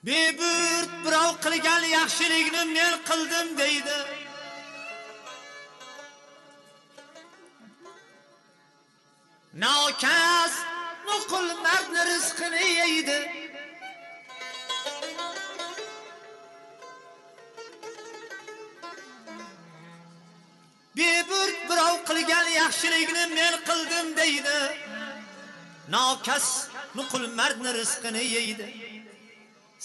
Beburt birov qilgan yaxshilikni men qildim deydi. Nokas nuqul mardni rizqini yeydi. Beburt birov qilgan yaxshilikni men qildim deydi. Nokas nuqul mardni rizqini yeydi.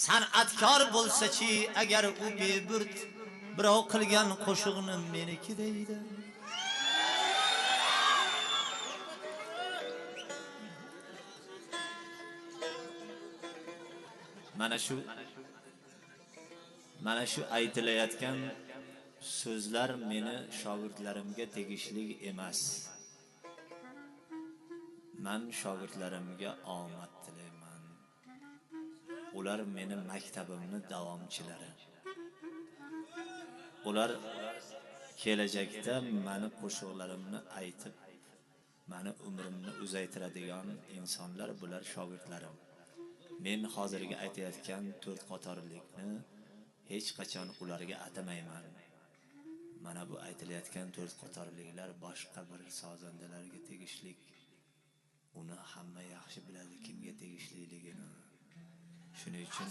San'atkor bo'lsa-chi agar u beburt birov qilgan qo'shig'ini meniki deydi. Mana shu aytilayotgan so'zlar meni shogirdlarimga tegishli emas. Men shogirdlarimga omad tilayman. Ular meni maktabimni davomchilari. Ular kelajakda meni qo'shiqlarimni aytib, meni umrimni uzaytiradigan insonlar, bular shogirdlarim. Men hozirgi aytayotgan to'rt qatorlikni hech qachon ularga atamayman. Mana bu aytilayotgan to'rt qatorliklar boshqa bir sozandalarga tegishlik. Uni hamma yaxshi biladi kimga tegishliligini. Shuning uchun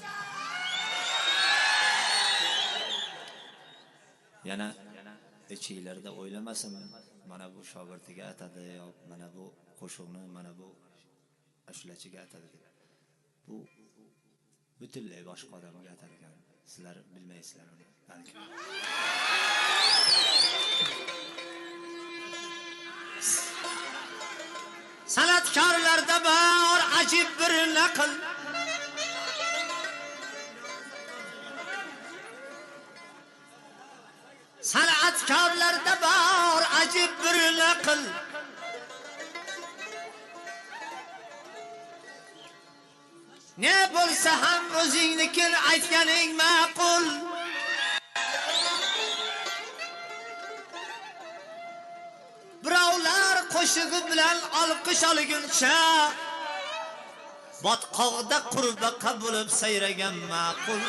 yana ichinglarda o'ylamasin, mana bu shogirdiga atadi yo mana bu qo'shiqni mana bu ashulachiga atadi deb. Bu butunlay boshqa odamga atalgan. Sizlar bilmaysizlar uni balki. San'atkorlarda bor ajib bir naql. San'atkorlarda bor ajib bir naql. Ne bo'lsa ham o'zingnikini aytganing ma'qul. Birovlar qo'shig'i bilan olqish olguncha botqoqda qurbaqa bo'lib sayragan ma'qul.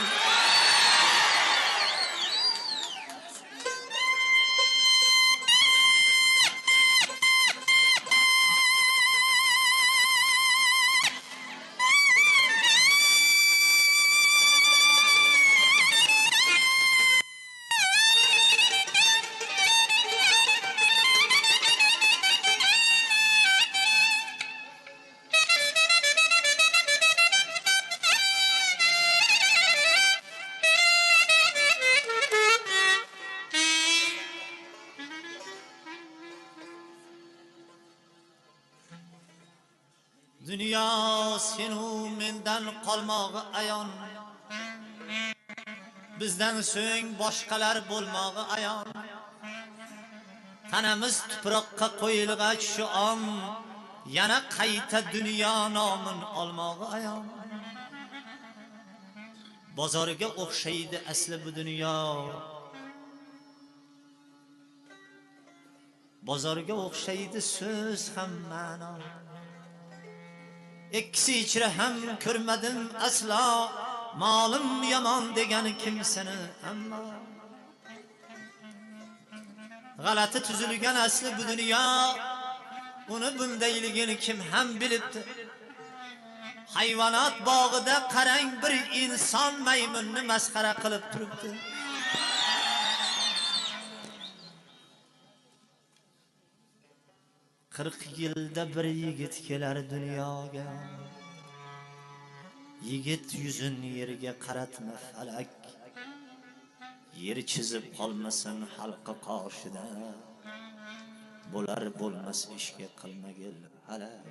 Dunyo senu mendan qolmog'i ayon, bizdan so'ng boshqalar bo'lmog'i ayon. Tanamiz tuproqqa qo'yilg'ach shu on, yana qayta dunyo nomin olmog'i ayon. Bozorga o'xshaydi asli bu dunyo, bozorga o'xshaydi so'z ham ma'no. Ikkisi ichra ham ko'rmadim aslo, molim yomon degan kimsani ammo. G'alati tuzilgan asli bu dunyo, uni bundayligini kim ham bilibdi. Hayvonot bog'ida qarang, bir inson maymunni masxara qilib turibdi. Qirq yilda bir yigit kelar dunyoga, yigit yuzini yerga qaratma falak, yer chizib qolmasin halqa qoshida, bo'lar bo'lmas ishga qilmagil halak.